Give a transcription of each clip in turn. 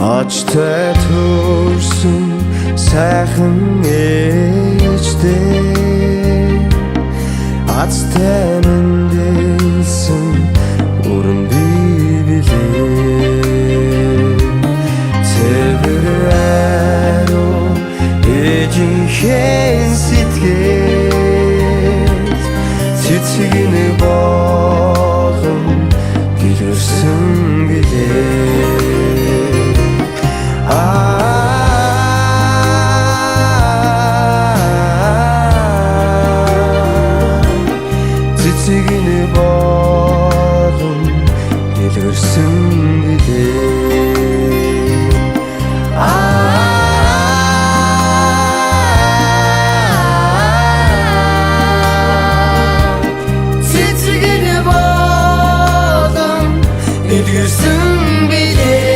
Очтой төрсөн сайхан ээжтэй, азтай мэндэлсэн өрн бие билээ. Цэвэр ариун ээжийнхээ сэтгэл цэцэг нь болон дэлгэрсэн билээ. Цэцэг нь болон дэлгэрсэн билээ. Цэцэг нь болон дэлгэрсэн билээ.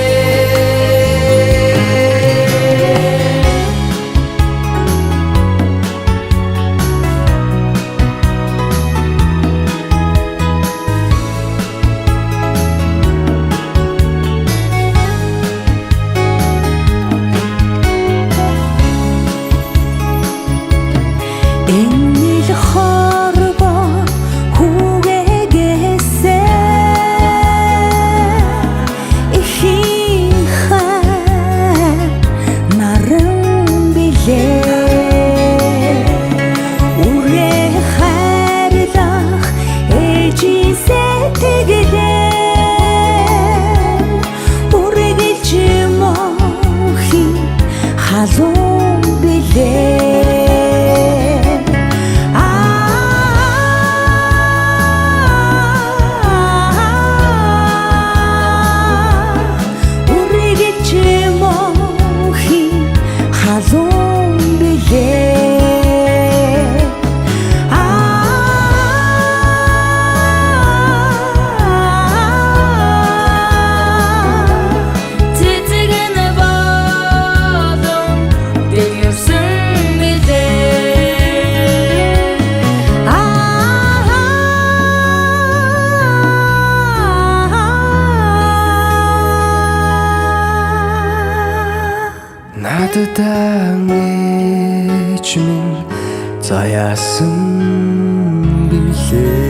Энэ л хорвоо хүүгээгээсээ эхийн хайр наран билээ. Үрээ хайрлах ээжийн сэтгэлээ үргэлж мөнхийн халуун билээ. Үргэлж мөнхийн халуун билээ. Цэцэг нь болон дэлгэрсэн билээ. Надад ээж минь заяасан билээ.